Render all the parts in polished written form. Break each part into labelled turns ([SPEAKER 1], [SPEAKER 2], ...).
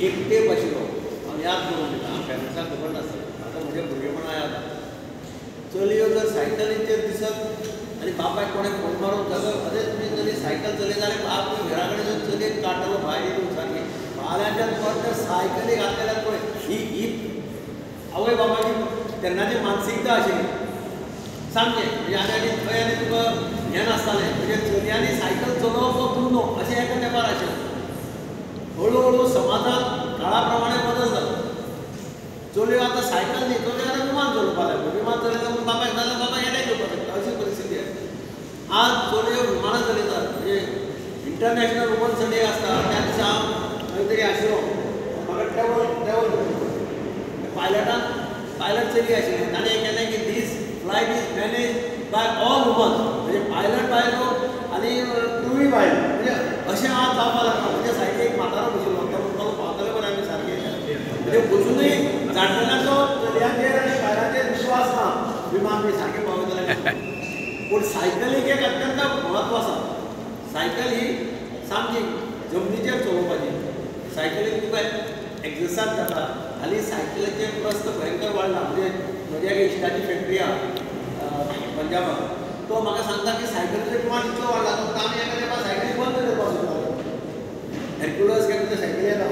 [SPEAKER 1] एक तेप आशिल्लो हांव याद करून दिता, हांव पेरंट्सांक खबर नासलें, म्हाका म्हज्या भुरगेपणा याद आसा. चलयो जर सायकलीचेर दिसत आनी बापायक कोणें फोन मारून जालो अरे तुमी जरी सायकल चलयता जाल्यार बाप घरा कडेन येवन चलयेक काडटलो भायर येवन सारकी फाल्यांच्यान परत सायकली घातलेल्यार पळय ही ही आवय बापायची तेन्नाची मानसिकता आशिल्ली सामकें. म्हणजे आनी आनी थंय आनी तुका हें नासतालें, म्हणजे चलयांनी सायकल चलोवप गुन्हो अशें एका तेंपार आशिल्लें. हळू हळू समाजांत काळा प्रमाणे बदल जालो. चलयो आतां सायकल न्ही, चलयो आतां विमान चलोवपाक लागल्यो. विमान चलयता म्हूण बापायक जाल्यार बाबा येणें घेवपाक शकता अशी परिस्थिती आसा. आज चलयो विमानां चलयतात. म्हणजे इंटरनॅशनल वुमन्स डे आसता त्या दिसा हांव खंय तरी आशिल्लो, म्हाका ट्रॅवल ट्रॅवल पायलटान पायलट चली आशिल्ली, ताणें केलें की this flight is manage by all women, म्हणजे पायलट बायलो आनी क्रूय बायलो. म्हणजे अशें आज जावपाक लागलां. म्हणजे सायडीक एक म्हातारो बशिल्लो तो म्हणटालो पावतले बरें आमी सारकें. म्हणजे अजुनूय जाणटेल्यांचो चलयांचेर आनी बायलांचेर विश्वास ना विमान बी सारकें पावयतलें. पूण सायकलीक एक अत्यंत म्हत्व आसा. सायकल ही सामकी जमनीचेर चलोवपाची, सायकलीक तुका एक्सरसायज जाता. हालीं सायकलीचें प्रस्थ भयंकर वाडला. म्हणजे म्हज्या एका इश्टाची फॅक्टरी आसा पंजाबाक, तो म्हाका सांगता की सायकलीचो डिमांड इतलो वाडला तो आमी एका तेंपार सायकली बंद करपाक सोदताले. हॅरक्युलस काय तुमच्या सायकली येता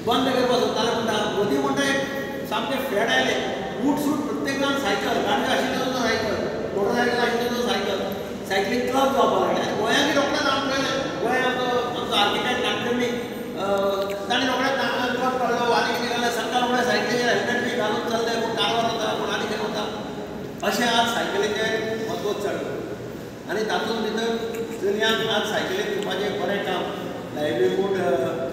[SPEAKER 1] बंद करपाक सोदताले. म्हणटा मोदी म्हणटा एक सामकें फॅड आयलें, बूट सूट प्रत्येक जाण सायकल, गाडयो आशिल्ल्यो सुद्दां सायकल, मोटरसायकल आशिल्ल्यो सुद्दां सायकल, सायकलींग क्लब जावपाक लागलें. आनी गोंयांतूय रोखडेंच आमकां कळ्ळें, गोंयांत आमचो आर्किटेक्ट नाटकर्णी ताणें रोखडेंच क्लब काडलो आनी कितें घालें, सकाळ फुडें सायकलीचेर हेल्मेट बी घालून चल्ले, कोण कारवार वता, कोण आनी खंय वता. अशें आज सायकलीचें म्हत्व चडलां. आनी तातूंत भितर चलयांक आज सायकलीन दिवपाचें बरें काम लायव्लीहूड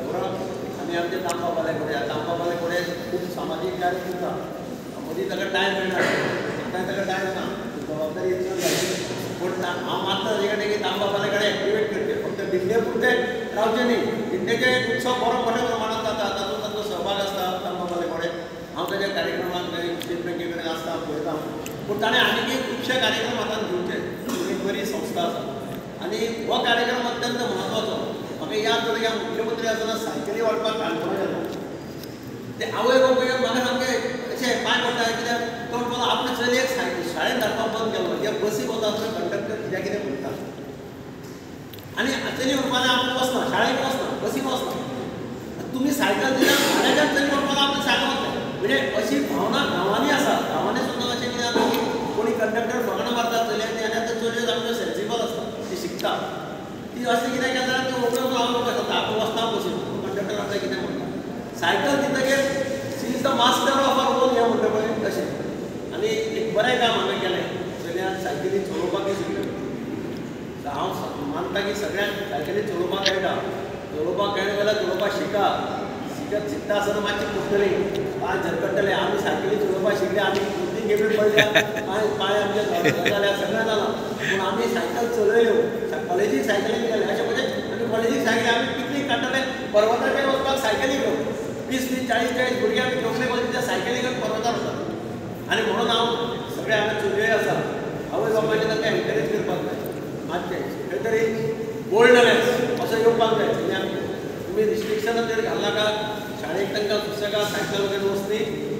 [SPEAKER 1] फोरम आनी आमचे दामबाबाले कडेन, दामबाबाले कडेन खूब सामाजीक कार्य करता. मदीं ताका टायम मेळना, आतां ताका टायम ना, जबाबदारी चड जाली. पूण हांव मानता ताजे कडेन की दामबाबाले कडेन एक्टिवेट करचें, फक्त दिंडे पुरतें रावचें न्ही. दिंडेचो एक उत्सव बरो मोठ्या प्रमाणांत जाता, तातूंत तांचो सहभाग आसता दामबाबाले कडेन. हांव ताच्या कार्यक्रमाक स्टेट बँके कडेन आसता, पळयता. पूण ताणें आनीकय खुबशे कार्यक्रम हातांत घेवचे. एक बरी संस्था आसा आनी हो कार्यक्रम अत्यंत म्हत्वाचो. म्हाका याद जाता की हांव मुख्यमंत्री आसतना सायकली वांटपाक काणकोणा गेलो. ते आवय बापूय म्हाका सामकें अशें पांय पडटा कित्याक तो म्हणपाक आपले चलयेक शाळेंत धाडपाक बंद केलो. जे बसीक वता थंय कंडक्टर कित्याक कितें म्हणटा आनी चली म्हणपाक आपूण वचना, शाळेक वचना, बसीक वचना. तुमी सायकल दिल्यार फाल्यांच्यान चली म्हणपाक आपली सायकल वतलें. म्हणजे अशी भावना गांवांनी आसा. गांवांनी सुद्दां अशें कितें जाता की कोणी कंडक्टर फकाणां मारता चलयांची आनी आतां चलयो सामक्यो सेन्सिबल आसता, ती शिकता. ती अशें कितें केलें जाल्यार ती रोखड्यो हांव शकता, आपूण वचना बसीन, कंडक्टर आमकां कितें म्हणटा. सायकल दितकीर she is the master of her own हें म्हणटा पळय तशें. आनी एक बरें काम हांवें केलें, चलयांक सायकली चलोवपाकूय शिकयलें. हांव मानता की सगळ्यांक सायकली चलोवपाक मेळटा, चलोवपाक मेळना जाल्यार चलोवपाक शिका. शिकत शिकता आसतना मातशें पडटलें, पांय झरकट्टले. आमी सायकली चलोवपाक शिकले, आमी दोन तीन खेपे पडल्या, पांय पांय आमचे जाल्या, सगळें जालां. पूण आमी सायकल चलयल्यो, कॉलेजीक सायकली गेले. अशें म्हणजे आमी कॉलेजीक सायकली, आमी पिकनीक काडटाले पर्वताचेर वचपाक सायकली घेवन 20 20 40 40 भुरगे आमी कोंकणी कॉलेजीच्या सायकली घेवन पर्वतार वतात. आनी म्हणून हांव सगळे हांगा चलयोय आसा, आवय बापायचे तांकां एनकरेज करपाक जाय. मातशें खंय तरी बोल्डनेस असो येवपाक जाय चलयांक. तुमी रिस्ट्रिक्शनां चेर घालनाका, शाळेक तांकां सुसेगाद सायकल वगैरे वचनी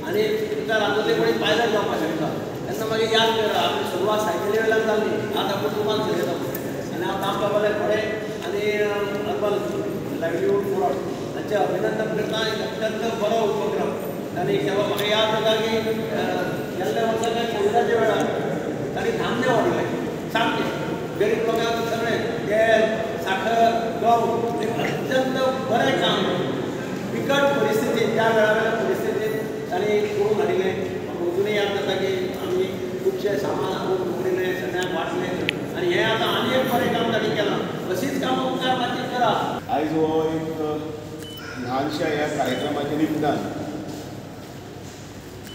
[SPEAKER 1] आनी तुमकां रांदोली कोणी पायलट जावपाक शकता. तेन्ना मागीर याद करा आपली सुरवात सायकली वेल्यान जाली, आतां आपूण विमान चलयता. आनी हांव दामबाबाले थोडे आनी अर्बन लायव्लीहूड फोरम हांचें अभिनंदन करता. एक अत्यंत बरो उपक्रम तांणी केलो. म्हाका याद जाता की गेल्ल्या वर्सा काय कोविडाच्या वेळार तांणी धान्य वाडयलें सामकें गरीब लोकांक, सगळें तेल, साखर, गंव. एक अत्यंत बरें काम बिकट परिस्थितींत, त्या वेळावेल्या परिस्थितींत तांणी करून हाडिल्लें. म्हाका अजुनूय याद जाता की आमी खुबशें सामान हाडून दवरिल्लें, सगळ्यांक वांटलें. आनी हें आतां आनी एक बरें काम तांणी केलां. अशीच कामां मुखार मातशी करा.
[SPEAKER 2] आयज हो एक ल्हानशा ह्या कार्यक्रमाच्या निमतान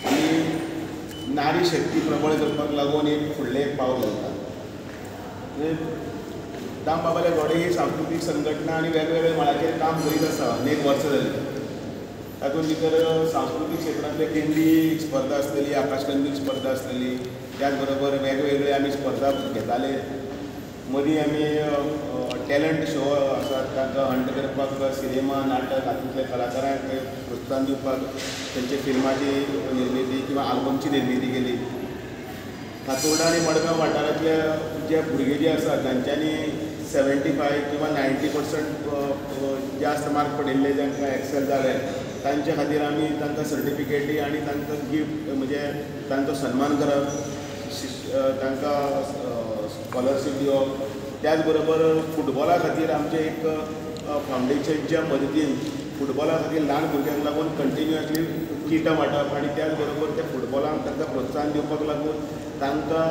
[SPEAKER 2] आमी नारी शक्ती प्रबळ करपाक लागून एक फुडलें एक पावल घालता. दामबाबाले घोडे ही सांस्कृतीक संघटना आनी वेगवेगळ्या मळाचेर काम करीत आसा अनेक वर्सां जालीं. तातूंत भितर सांस्कृतीक क्षेत्रांतले दिंडी स्पर्धा आसतली, आकाशकंदील स्पर्धा आसतली, त्याच बरोबर वेगवेगळे आमी स्पर्धा घेताले. मदीं आमी टॅलंट शो आसात तांकां हंट करपाक सिनेमा नाटक हातूंतले कलाकारांक प्रोत्साहन दिवपाक तेंचे फिल्माची निर्मिती किंवा आल्बमची निर्मिती केली. फातोर्डा आनी मडगांव वाठारांतले जे भुरगे जे आसात तांच्यांनी 75 किंवा 90% जास्त मार्क पडिल्ले जांकां एक्सेल जाले तांचे खातीर आमी तांकां सर्टिफिकेटी आनी तांकां गिफ्ट म्हणजे तांचो सन्मान करप, तांकां स्कॉलरशीप दिवप. त्याच बरोबर फुटबॉला खातीर आमचें एक फावंडेशनच्या मदतीन फुटबॉला खातीर ल्हान भुरग्यांक लागून कंटिन्युअसली किटां वांटप आनी त्याच बरोबर त्या फुटबॉलाक तांकां प्रोत्साहन दिवपाक लागून तांकां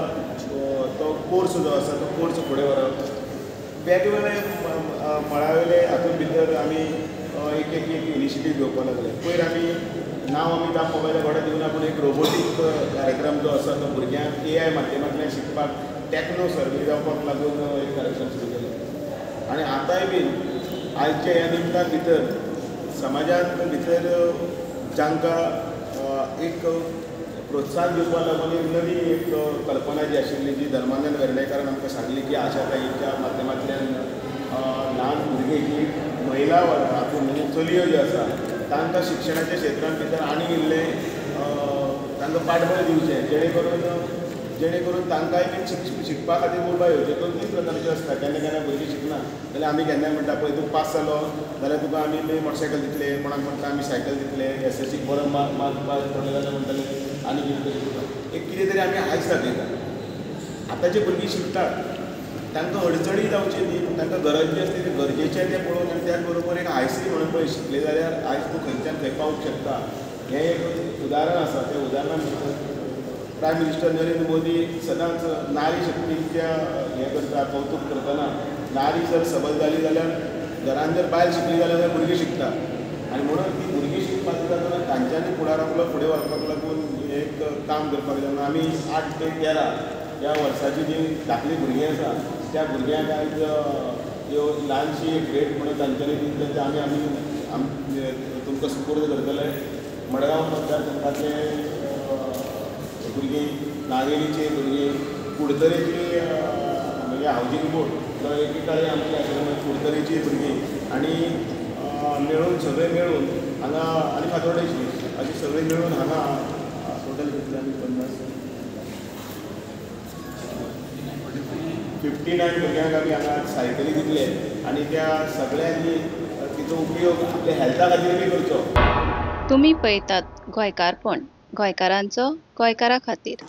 [SPEAKER 2] तो कोर्स जो आसा तो कोर्स फुडें व्हरप. वेगवेगळे मळावयले हातूंत भितर आमी एक एक एक इनिशिएटीव घेवपाक लागले. पयर आमी नांव आमी दाम मोबायला घोडा दिवना, पूण एक रोबोटीक कार्यक्रम जो आसा तो भुरग्यांक AI माध्यमांतल्यान शिकपाक टॅक्नो सर्वे जावपाक लागून एक कार्यक्रम सुरू केलो. आनी आतांय बीन आयच्या ह्या निमतान भितर समाजांत भितर जांकां एक प्रोत्साहन दिवपाक लागून एक नवी एक कल्पना जी आशिल्ली जी धर्मानंद वेर्णेकारान आमकां सांगली की आशाताईच्या माध्यमांतल्यान ल्हान भुरगीं जी महिला हातूंत म्हणजे चलयो ज्यो आसा तांकां शिक्षणाच्या क्षेत्रांत भितर आनी इल्लें तांकां पाठबळ दिवचें जेणे करून तांकांय बीन शिकपा खातीर उर्बा येवची. 2-3 प्रकारच्यो आसता, केन्ना केन्ना भुरगीं शिकना जाल्यार आमी केन्नाय म्हणटा पळय तूं पास जालो जाल्यार तुका आमी मोटरसायकल दितले, कोणाक म्हणटा आमी सायकल दितले, SSC बरो मार्क पास पडले जाल्यार म्हणटले आनी कितें तरी तुका एक कितें तरी आमी आयज दाखयता. आतांची भुरगीं शिकतात, तांकां अडचणी जावची न्ही, पूण तांकां गरज जी आसता ती गरजेचें तें पळोवन आनी त्याच बरोबर एक आयसी म्हणून पळय शिकले जाल्यार आयज तूं खंयच्यान खंय पावूंक शकता हें एक उदाहरण आसा. तें उदाहरणान प्रायम मिनिस्टर नरेंद्र मोदी सदांच नारी शक्तीच्या हें करता, कौतूक करतना नारी जर सबल जाली जाल्यार घरान जर बायल शिकली जाल्यार भुरगीं शिकता आनी म्हणून ती भुरगीं शिकपाक जातना तांच्यांनी फुडार आपलो फुडें व्हरपाक लागून एक काम करपाक जाय. आमी 8 ते 13 ह्या वर्साची जी धाकलीं भुरगीं आसा त्या भुरग्यांक आयज ह्यो ल्हानशी एक भेट म्हणून तांच्यांनी दितले ते आमी आमी तुमकां सुपूर्द करतले. मडगांव मतदारसंघातले भुरगीं, नावेलीची भुरगीं, कुडतरेची म्हणजे हावजींग बोर्ड जो एकेकाळी आमची आशिल्ली कुडतरेची भुरगीं आनी मेळून सगळे मेळून हांगा आनी फातोर्डेची अशी सगळीं मेळून हांगा टोटल कितले आमी 59 भुरग्यांक आमी हांगा सायकली दितले आनी त्या सगळ्यांनी तिचो उपयोग आपल्या हेल्था खातीर बी करचो.
[SPEAKER 3] तुमी पळयतात गोंयकारपण, गोंयकारांचो गोंयकारा खातीर.